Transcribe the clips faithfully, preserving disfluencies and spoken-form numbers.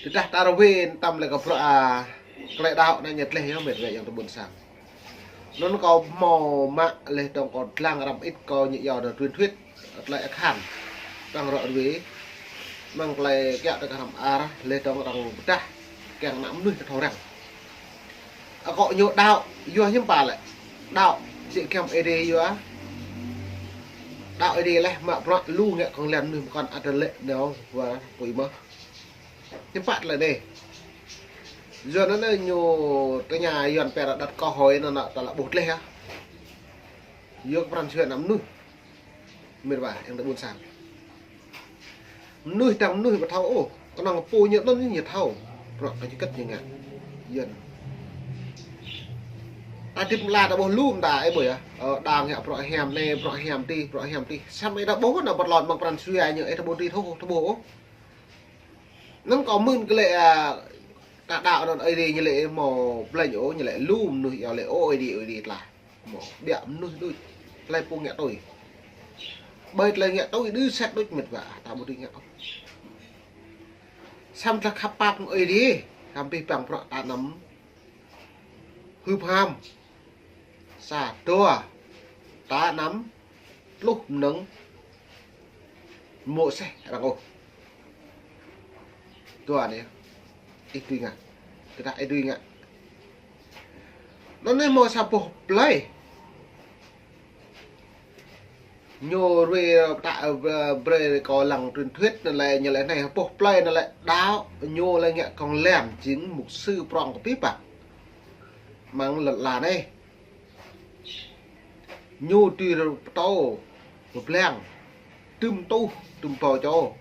Tơdah ta rơwen tăm lĕ kơ bruă, a, tơlơi đaŏ anai ñu tleh yơh mĕt wa ayŏng adơi ƀôn sang. Anŭn kâo hmâo mă laih dơ̆ng kâo lăng răm ĭt kâo ñu yua dơ̆ng truyền thuyết, tơlơi akhan. Arăng ră ruai. Mơ̆ng tơlơi kiăng tơ kơ hrăm ar, laih dơ̆ng arăng pơdah, kiăng ană mơnuih kơ thâo răng. Akŏ ñu đaŏ, yua hiư̆m pă lĕ. Đaŏ, sĭ kiăng Ơi Adai yua. Đaŏ Ơi Adai laih mă bruă lu ngă kông lan mơnuih mơkŏn ăt lĕ nao wa apui mơ̆n. Hiư̆m pă tơlơi anai. Yua anŭn ñu tơña Yuan pơră đăt kơ hơi anŭn ta lă ƀuh tleh yơh. Yua kơ pran jua ană mơnuih. Mĕt wa, ayŏng adơi ƀôn sang. Mơnuih tơdang mơnuih ƀu thâo ôh, kơnơ̆ng pô ñu anŭn ñu thâo. Bruă kơ ñu kơ̆t ñu ngă. Yuan. Ta hơdip mơla ta ƀuh lu mơta ơi ƀuh yơh. Ơ, đang ngă bruă hiam anai, bruă hiam adih, bruă hiam adih. Samơ̆ ih ta ƀuh anŭn pơtlon mơ̆ng pran jua ñu ih ta ƀu dưi thâo, ta ƀuh ôh. Anŭn kâo mưn kơ lĕ, a, ta đaŏ anŭn Ơi Adai ñu lĕ hmâo blĕ ñu, ñu lĕ lu mơnuih yua lĕ ơ Ơi Adai, Ơi Adai tơlah. Hmâo biă mơnuih đôč, tơlơi pô ngă tui. Ƀơi tơlơi ngă tui đơ sĕt đôč mĕt wa, ta ƀu dưi ngă ôh. Samơ̆ tơlơi khăp pap Ơi Adai, samơ̆ pih păng bruă ta anăm hưp ham. Sa dua, ta anăm tluh mơnơ̆ng mô̆ seh arăng ôh. Dua anai, ih dưi ngă. Tơdah ih dưi ngă. Anŭn anai hmâo sa boh plơi. Ñu ruai ta, ơ, brơi kâo lăng truyền thuyết anŭn lĕ, ñu lĕ anai, boh plơi anŭn lĕ đaŏ, ñu lĕ ngă kông lan jing mục sư prŏng kơ pih păng. Mơ̆ng lŏn ala anai. Ñu tui pơtô, pơblang, tŭm tuh, tŭm pô čô.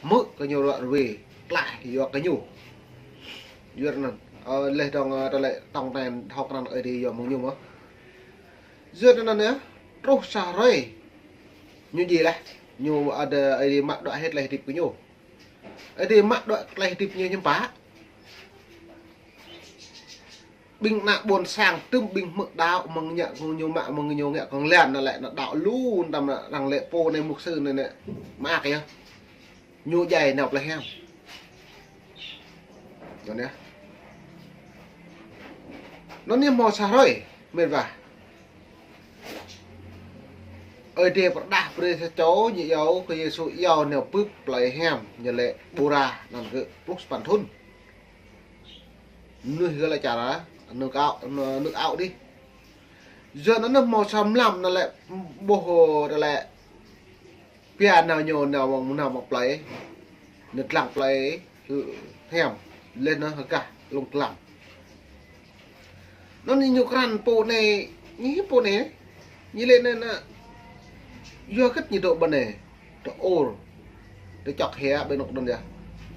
Hmư̆ kơ ñu ră ruai, tlaih yua kơ ñu. Yua anŭn, ơ, laih dơ̆ng, ơ, tơlơi tŏng ten hŏk anŭn Ơi Adai yua mơ̆ng ñu mơ̆n. Yua anŭn yơh, truh sa hrơi. Ñu djai laih, ñu ăt Ơi Adai mă đuaĭ hĭ tơlơi hơdip kơ ñu. Ơi Adai mă đuaĭ tơlơi hơdip ñu hiư̆m pă. Ƀing ană ƀôn sang tŭm ƀing hmư̆ đaŏ mơ̆ng ñu, ñu mă mơ̆ng ñu ngă kông lan anŭn lĕ, anŭn đaŏ lu tăm anŭn arăng lĕ pô anai mục sư anŭn lĕ. Mă kơ yơh. Ñu djai nao plơi hiam. Anŭn yơh. Anŭn yơh hmâo sa hrơi, mĕt wa. Ơi Adai pơrơđah brơi sa čô ñu iâu kơ Yêsu iâu nao bưp plơi hiam, ñu lĕ ƀôra anŭn gơ̆ pluh sapăn thŭn. Mơnuih gơ̆ lĕ čar, nước Áo, nước Áo đih. Yua anŭn hmâo sa mlam anŭn lĕ ƀuh anŭn lĕ pia nao ñu nao mơ̆ng, nao mơ̆ng plơi, ñu lăng plơi hiam, laih anŭn hơgah lông glăm. Anŭn ñu krăn pô anai, ñu pô anai, ñu lĕ anŭn, anŭn, yua hơget ñu dŏ ƀơi anai, dŏ ur, dŏ čŏk hia ƀơi anŭn anŭn yơh.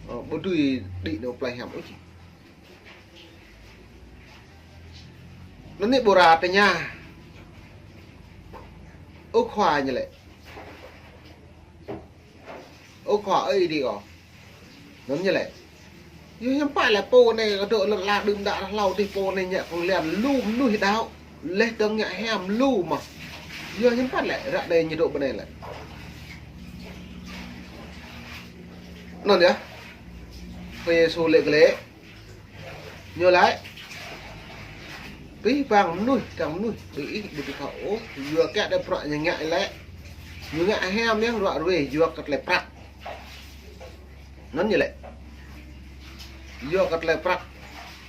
Ơ, ƀu dưi đĭ nao plơi hiam ôh či. Anŭn anai ƀôra tơña. Ơ Khua ñu lĕ. Ơ Khua ơi Ơi Adai kâo. Anŭn ñu lĕ. Yua hiư̆m pă lĕ pô anai kơ dŏ lŏn ala đưm đă hlâo adih pô anai ngă kông lan lu mơnuih đaŏ. Laih dơ̆ng ngă hiam lu mơ̆n. Yua hiư̆m pă lĕ ră anai ñu dŏ ƀơi anai lĕ. Anŭn yơh. Kơ Yêsu lĕ kơ lĕ. Ñu laĭ, pih păng mơnuih, tơdang mơnuih, ƀing ih ƀu thâo ôh, yua kơ tơlơi bruă ñu ngă lĕ. Ñu ngă hiam yơh ră ruai, yua kơ tơlơi prăk. Anŭn ñu lĕ. Yua kơ tơlơi prăk.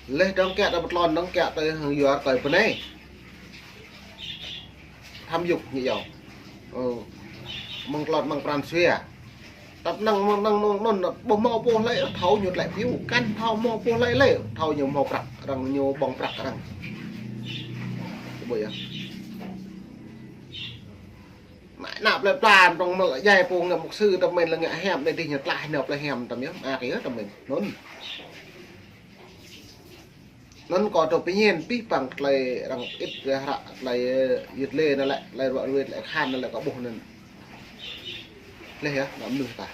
Laih dơ̆ng kơ tơlơi pơtlon dơ̆ng kơ tơlơi hăng yua kơ ƀơi anai. Tham nhũng ñu iâu. Ơ. Mơ̆ng tlot mơ̆ng pran jua. Tăp năng, năng, năng, năng, ƀu hmâo pô hlơi thâo ñu tơlơi phiu, kăn thâo hmâo pô hlơi lĕ, thâo ñu hmâo prăk, arăng ñu ƀơ̆ng prăk arăng. Ƀu yơh. Mă ană plơi pla, tơdang mơ̆ djai pô ngă mục sư, tơmĕn lĕ ngă hiam, anai adih ñu tlaih nao plơi hiam, tơmĕn yơh, mă kơ yơh, tơmĕn. Anŭn. Anŭn kâo tŭ pơñen pih păng tơlơi arăng ĭt ră hră tơlơi, ơ, yơh tơlơi anŭn lĕ, tơlơi ruă ruai tơlơi akhan anŭn lĕ kâo ƀuh anŭn. Laih yơh, ană mơnuih ta.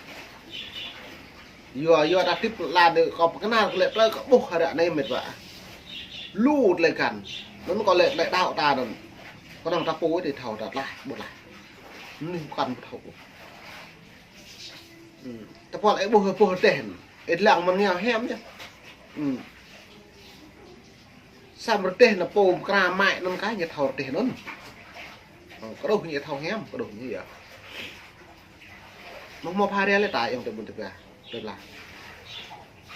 Yua, yua ta hơdip lăn anai kâo pơkơnăl kơ lĕ tơlơi kâo ƀuh ră anai mĕt wa. Lu tơlơi găn. Anŭn kâo lĕ tơlơi đaŏ ta anŭn. Kơnơ̆ng ta pô adih thâo ta tlaih, ƀu tlaih. Mơnuih mơkăn ƀu thâo ôh. Ư, ta pô lĕ ƀuh, ƀuh rơdêh. Ih lăng mơ̆n ngă hiam yơh. Ư. Samơ̆ rơdêh anŭn pô mơkra mă anŭn kah ñu thâo rơdêh anŭn. Ơ, kơđuh ñu thâo hiam, kơđuh ñu yơh. Mơ̆ng mơ̆ pha ria lĕ ta yŏng tơ ƀun tơ pia. Tơ la.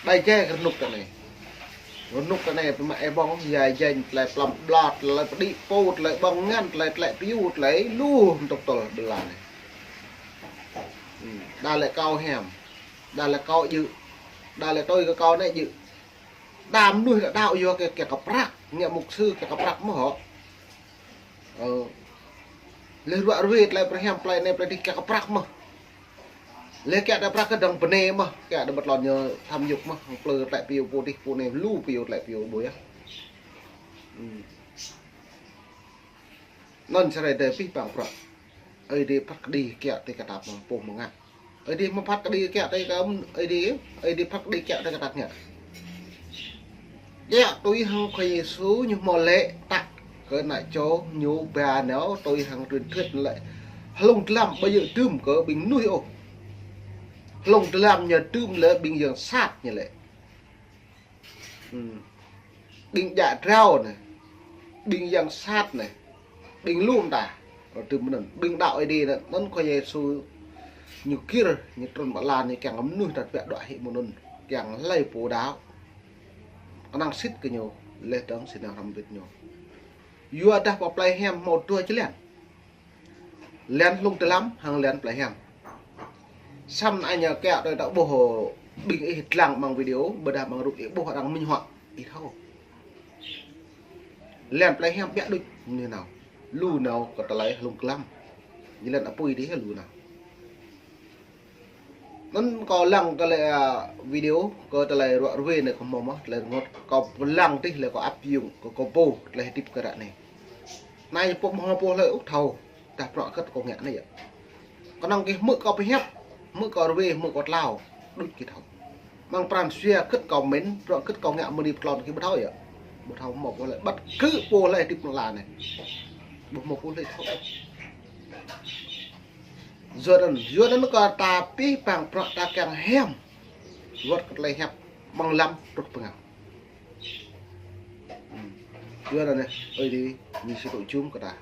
Đai jai kơ rơnŭk tơ anai. Rơnŭk tơ anai pơmă ih ƀơ̆ng, ya jai tơlơi plăm ƀlŏt, tơlơi pơđĭ pô, tơlơi ƀơ̆ng ngăn, tơlơi tlĕ piu, tơlơi lu mơntŭk tơl ƀơi la anai. Ư, đa lĕ kâo hiam, đa lĕ kâo djơ̆, đa lĕ tui kơ kâo anai djơ̆. Đa mơnuih đa đaŏ yua kơ, kơ kơprăk, ngă mục sư kơ kơprăk mơ̆ hŏ. Ơ. Lĕ ruă ruê tơlơi pơhiam, tơlơi anai, tơlơi dih kơ kơprăk mơ̆. Lĕ kơ đa prăk kơ dơ̆ng bơnê mơ̆, kơ đa bơtlon ñu tham nhũng mơ̆, hăng plư tlĕ piu pô dih pô anai, lu piu tlĕ piu ƀu yơh. Ư. Anŭn sơrơi dêh pih păng prăk. Ơi Adai phat kơđi kiă tơi kơtap mơ̆ng pô mơ̆ng ngă. Ơi Adai mơ̆ phat kơđi kiă tơi kơ Ơi Adai, Ơi Adai phat kơđi kiă tơi kơtap ngă. Kiă tui hăng Khua Yêsu ñu hmâo lĕ tă kơ ană čô ñu ba nao tui hăng truyền thuyết lĕ. Hlung dơlăm ƀu djơ̆ dưm kơ ƀing mơnuih ôh. Hlung dơlăm ñu dưm lĕ ƀing yang sat ñu lĕ. Ư. Ƀing djă drao anai, ƀing yang sat anai, ƀing lŏm ta, rơdŭm anŭn, ƀing đaŏ Ơi Adai anŭn, anŭn Khua Yêsu ñu gir, ñu trŭn pơ ala anai kiăng mơnuih ta ƀiă đuaĭ hĭ mơ̆ng anŭn, kiăng hlơi pô đaŏ. Kơnang sĭt kơ ñu, lĕ dơ̆ng sĭt nao hrŏm hơbĭt ñu. Yua dah pơ plei hiam hmâo dua jơlan. Lan hlung dơlăm hăng lan plei hiam. Samơ̆ anai ñu kiă tui ta ƀuh ƀing ih lăng amăng video, ƀôdah amăng rup ih ƀuh arăng minh họa, ih thâo. Lan plei hiam ƀiă đôč ñu nao. Lu nao kơ tơlơi hlung dơlăm. Ñu lan apui dih lu nao. Anŭn kâo lăng kơ lĕ, ơ, video kơ tơlơi ruă ruê anai kơ hmâo mơ̆, tơlơi rơngot. Kâo lăng dih lĕ kâo áp dụng kơ kâo pô, tơlơi hơdip kơ ră anai. Anai pô mơ̆ pô hlơi ôh thâo, dah prăk kơ̆t kâo ngă anai yơh. Kơnơ̆ng kơ hmư̆ kâo pơhiăp, hmư̆ kâo ruê, hmư̆ kâo tlao, đôč kơ thâo. Mơ̆ng pran jua kơ̆t kâo mĭn, prăk kơ̆t kâo ngă mơni pơtlon kơ ƀu thâo yơh. Ƀu thâo mơ̆ pô hlơi, ƀăt kơ pô hlơi hơdip mơ̆ng ala anai. Ƀu mơ̆ pô hlơi thâo. Yua anŭn, yua anŭn kơ ta pih păng prăk ta kiăng hiam. Wơ̆t kơ tơlơi hiăp ƀơ̆ng lăm truh pơngăt. Ư. Yua anŭn anai, Ơi Adai, ñu sĭ tŭ jum kơ ta.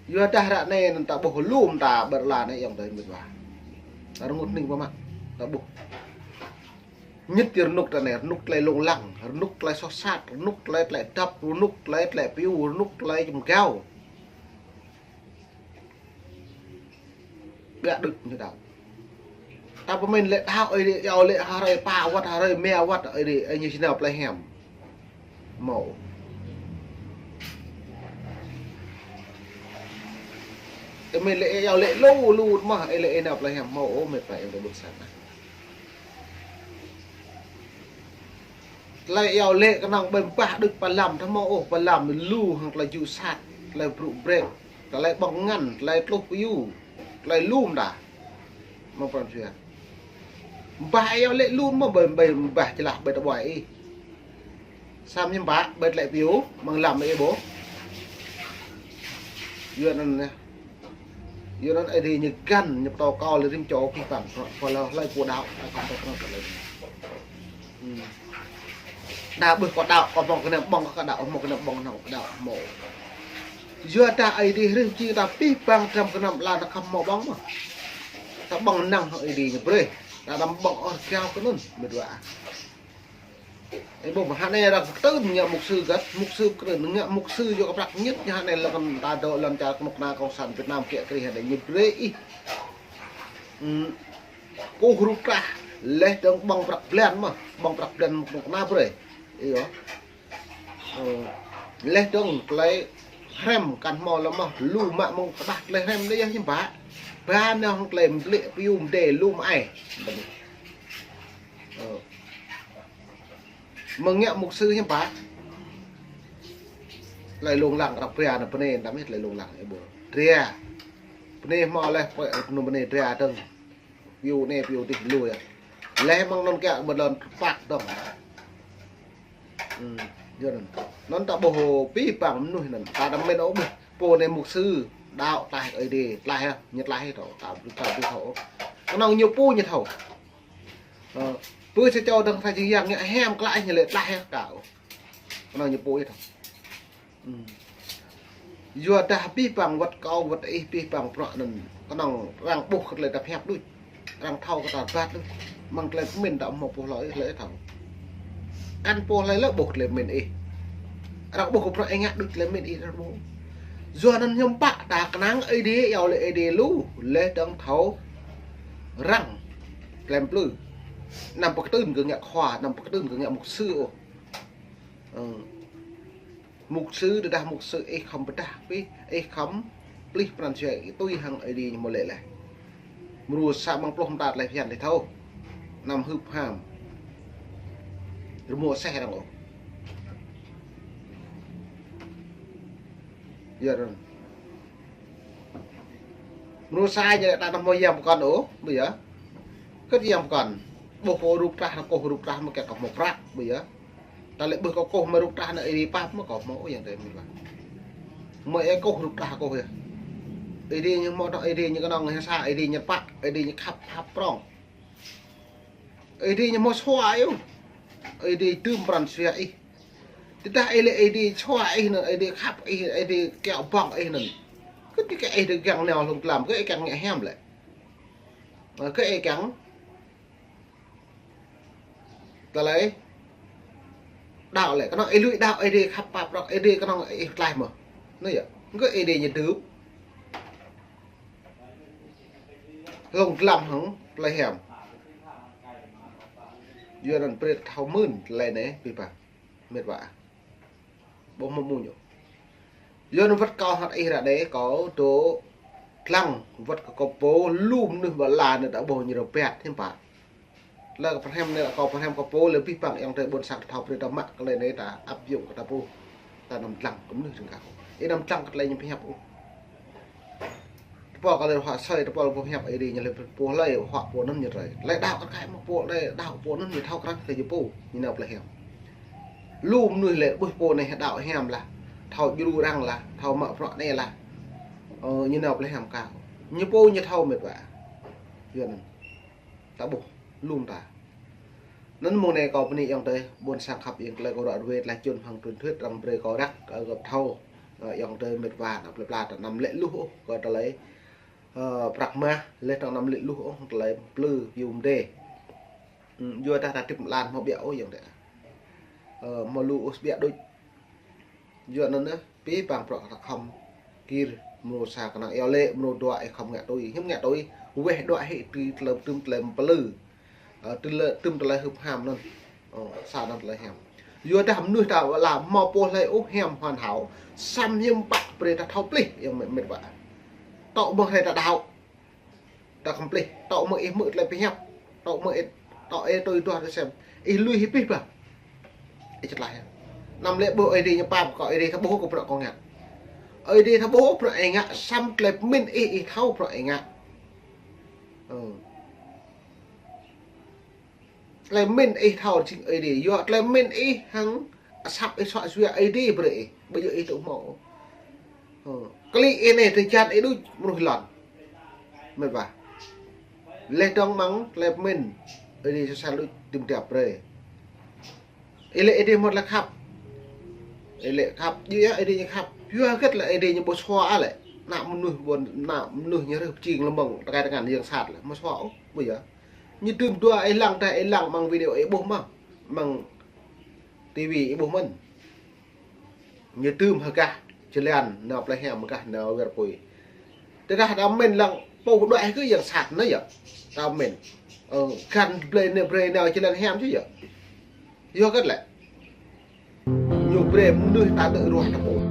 Yua dah ră anai anŭn ta ƀuh lŏm ta ƀơi la anai yŏng tơi mĭt wa. Ta rơngot hning pơmă, ta ƀuh. Ñit ti rơnŭk ta anai, rơnŭk tơlơi lông lăng, rơnŭk tơlơi soh sat, rơnŭk tơlơi tlĕ dăp, rơnŭk tơlơi tlĕ piu, rơnŭk tơlơi čum gao. Ƀiă đôč ñu đaŏ. Ta pơmĭn lĕ đaŏ Ơi Adai, iâu lĕ hrơi pă wơ̆t, hrơi rơma wơ̆t, Ơi Adai, Ơi Adai ñu sĭ nao plei hiam. Hmâo. Ih mĭn lĕ iâu lĕ lu lu mơ̆, Ơi Adai nao plei hiam hmâo ôh, mĭt wa ih đa ƀuh sa anai. Tơlơi iâu lĕ kơnơ̆ng ƀơi mbah đôč pơlăm, thâo mơ̆ ôh, pơlăm lu hăng tơlơi ju sat, tơlơi brŭ brek, tơlơi ƀơ̆ng ngăn, tơlơi tluh piu, tơlơi lŏm ta. Mơ̆ng pran jua. Mbah iâu lĕ lŏm mơ̆ ƀơi, ƀơi mbah jơlah ƀơi tơƀuai ih. Samơ̆ ñu ƀă ƀơi tlĕ piu, mơ̆ng lăm ih ƀuh. Yua anŭn anai. Yua anŭn Ơi Adai ñu găn, ñu pơtô kâo lĕ rĭm čô pih păng, pơ hlơi pô đaŏ, ta kơ pơtô kơ lĕ. Ư. Đa ƀuh kâo đaŏ, kâo mơ̆ng kơnăm ƀơ̆ng, kâo đaŏ, mơ̆ng kơnăm ƀơ̆ng, kâo đaŏ, hmâo. Yua dah Ơi Adai hrih jing ta pih păng dram kơnăm ala ta khăm hmâo ƀơ̆ng mơ̆. Ta ƀơ̆ng năng hăng Ơi Adai ñu brơi. Ta đăm ƀơ̆ng ôh gao kơ anŭn, mĭt wa. Ơ, ƀuh mơ̆ hă anai arăng kơtưn ngă mục sư găt, mục sư kơtưn ngă mục sư yua kơ prăk ñit ñu hă anai lăng kơ ta dŏ lăng čar kơnuk kơna cộng sản Việt Nam kiă kriê hă anai ñu brơi ih. Ư, kơkuh rup trah, laih dơ̆ng ƀơ̆ng prăk blan mơ̆, ƀơ̆ng prăk blan kơnuk kơna brơi. Ih yơh. Ơ, laih dơ̆ng tơlơi hrăm kăn hmâo lăm mơ̆, lu mă mơ̆ng kơđah tơlơi hrăm anai yơh ñu ƀă. Ba nao hăng tơlơi mblĕ piu mdê lu mă ai. Ơ. Mơ̆ng ngă mục sư hiư̆m pă. Tơlơi lông lăng răk bra anŭn bơnê, đăm hĭ tơlơi lông lăng ih ƀuh. Dra. Bơnê hmâo laih pơ̆ anŭn bơnê dra dơ̆ng. Piu anai piu adih lu yơh. Laih mơ̆ng anŭn kiă ƀơi lŏn tơpăk dơ̆ng. Ư, yua anŭn. Anŭn ta ƀuh pih păng mơnuih anŭn. Ta đăm mĭn ôh ƀuh. Pô anai mục sư, đaŏ tlaih Ơi Adai, tlaih yơh, ñu tlaih yơh, ta, ta ƀu thâo ôh. Kơnơ̆ng ñu pô ñu thâo. Ơ, pơ sa čô dơ̆ng sa jing yang ngă hiam klă ñu lĕ tlaih hĕ kâo. Kơnơ̆ng ñu pô ih thâo. Ư. Yua dah abih bang wơ̆t kâo, wơ̆t ih, abih bang bruă anŭn kơnơ̆ng arăng ƀuh kơ tơlơi ta pơhiăp đôč. Arăng thâo kơ ta rơbat đôč. Mơ̆ng tơlơi pơmĭn ta hmâo pô hlơi ih lĕ thâo. Kăn pô hlơi lĕ ƀuh tơlơi pơmĭn ih. Arăng ƀuh kơ bruă ih ngă đôč tơlơi pơmĭn ih arăng ƀuh. Yua anŭn hiư̆m pă ta kơnang Ơi Adai, iâu laĭ Ơi Adai lu, laih dơ̆ng thâo răng tơlơi plư. Anăm pơkơtưn kơ ngă khua, anăm pơkơtưn kơ ngă mục sư ôh. Ơ. Mục sư, tơdah mục sư ih khŏm pơdah pih, ih khŏm plih pran jua ih tui hăng Ơi Adai ñu mơ̆ lĕ laih. Mrô sa amăng pluh mơta tơlơi phiăn ih thâo. Anăm hưp ham. Rơmô seh arăng ôh. Yua anŭn. Mrô sa ñu lĕ ta anăm hmâo yang pơkŏn ôh, ƀu yơh. Kơ̆t yang pơkŏn. Ƀuh pô rŭk trah, kơkuh rŭk trah mơ̆ kiăng kơ hmâo prăk, ƀu yơh. Ta lĕ ƀuh kơkuh mơ̆ rŭk trah anŭn Ơi Adai pap mơ̆ kơ hmâo yang tơi mĭt wa. Mơ̆ ih kơkuh rŭk trah kơkuh yơh. Ơi Adai ñu hmâo tŏ, Ơi Adai ñu kơnơ̆ng hăng sa, Ơi Adai ñu pă, Ơi Adai ñu khăp, khăp prŏng. Ơi Adai ñu hmâo sua ih. Ơi Adai tŭm pran jua ih. Tơdah ih lĕ Ơi Adai sua ih anŭn, Ơi Adai khăp ih, Ơi Adai kiaŏ ƀơ̆ng ih anŭn. Kơ ih kiăng ih tơ kiăng nao hlŏng tlam, kơ ih kiăng ngă hiam lĕ. Kơ ih kiăng tơlơi đaŏ lĕ, kơnơ̆ng ih lui đaŏ Ơi Adai khăp pap prŏng, Ơi Adai kơnơ̆ng ih tlaih mơ̆. Anŭn yơh, kơ Ơi Adai ñu tŭm hlŏng tlam hăng tơlơi hiam. Yua anŭn brơi thâo mơ̆n tơlơi anai, abih bang mĭt wa. Ƀu hmâo mơ̆ ñu. Yua anŭn wơ̆t kâo hăt ih ră anai kâo dŏ lăng wơ̆t kơ kâo pô lu mơnuih ƀă la anai ta ƀuh ñu rơbat hiư̆m pă. Lĕ kâo pơhrăm anai, kâo pơhrăm kâo pô lĕ abih bang yang tơi ƀôn sang ta thâo brơi ta mă kơ tơlơi anai ta áp dụng kơ ta pô. Ta anăm lăng kơ mơnuih rơng kâo. Ih anăm lăng kơ tơlơi ñu pơhiăp ôh. Tơpul kơ lĕ huă sơi, tơpul pơhiăp Ơi Adai ñu lĕ pô hlơi huă pô anŭn ñu trơi. Lĕ đaŏ kơ kăi mơ̆ pô, lĕ đaŏ pô anŭn ñu thâo krăn kơ ñu pô, ñu nao plơi hiam. Lu mơnuih lĕ ƀuh pô anai đaŏ hiam lah, thâo djru arăng lah, thâo mă bruă anai lah. Ơ, ñu nao plơi hiam kâo. Ñu pô ñu thâo mĭt wa. Yua anŭn. Ta ƀuh, lu mơta. Anŭn mơ̆ng anai kâo bơni ayŏng adơi, ƀôn sang khăp, ayŏng tơlơi kâo ră ruai tơlơi čun hăng truyền thuyết arăng brơi kâo răk, kơ gơ̆p thâo. Ơ, ayŏng adơi mĭt wa, anăm plơi pla ta anăm lĕ luh ôh, kơ tơlơi, ơ, prăk mah, laih dơ̆ng anăm lĕ luh ôh, tơlơi plư, piu mdê. Ư, yua dah ta tĭp mlan hmâo ƀiă ôh ayŏng adơi. Ơ, hmâo lu ôh ƀiă đôč. Yua anŭn yơh, abih bang bruă ta khŏm gir, mrô sa kơnang iâu laĭ, mrô dua ih khŏm ngă tui. Hiư̆m ngă tui, weh dua hĭ tui tơlơi tŭm tơlơi plư. Ơ, tơlơi tŭm tơlơi hưp ham anŭn. Ơ, sa anŭn tơlơi hiam. Yua dah mơnuih ta ƀă la hmâo pô hlơi ôh hiam hoàn hảo. Samơ̆ hiư̆m pă brơi ta thâo plih, ayŏng mĭt wa. Tŏ mơ̆ng hrơi ta đaŏ. Ta khŏm plih, tŏ mơ̆ng ih hmư̆ tơlơi pơhiăp, tŏ mơ̆ng ih, tŏ ih tui duah tui sem. Ih lui hĭ abih bang. Ih čơtlaih. Anăm lĕ ƀuh Ơi Adai ñu pap kơ, Ơi Adai thâo ƀuh kơ bruă kâo ngă. Ơi Adai thâo ƀuh bruă ih ngă, samơ̆ tơlơi pơmĭn ih, ih thâo bruă ih ngă. Ơ. Tơlơi pơmĭn ih thâo jing Ơi Adai, yua tơlơi pơmĭn ih hăng asăp ih suă jua Ơi Adai brơi ih, ƀu djơ̆ ih tŭ hmâo. Ơ, klĭ ih anai tơjan ih đôč mơnuih lŏn. Mĭt wa. Laih dơ̆ng mơ̆ng tơlơi pơmĭn Ơi Adai sơsel đôč tŭm tiap brơi. Ih lĕ Ơi Adai hmâo tơlơi khăp. Ih lĕ khăp, djơ̆ yơh Ơi Adai ñu khăp. Yua hơget lĕ Ơi Adai ñu ƀu sua lĕ. Ană mơnuih ƀôn, ană mơnuih ñu rơh pơjing lơmơ̆ng tơkai tơngan yang sat lĕ. Hmâo sua ôh, ƀu yơh. Ñu tŭm dua ih lăng dah ih lăng amăng video ih ƀuh mơ̆n. Amăng ti vi ih ƀuh mơ̆n. Ñu tŭm hơgah jơlan nao plơi hiam hơgah nao wir apui. Tơdah ta pơmĭn lăng pô đuaĭ kơ yang sat anai yơh. Ta pơmĭn. Ơ, găn blơi anai brơi nao jơlan hiam či yơh. Yua hơget lĕ. Ñu brơi mơnuih ta tơ̆ ruah ta pô.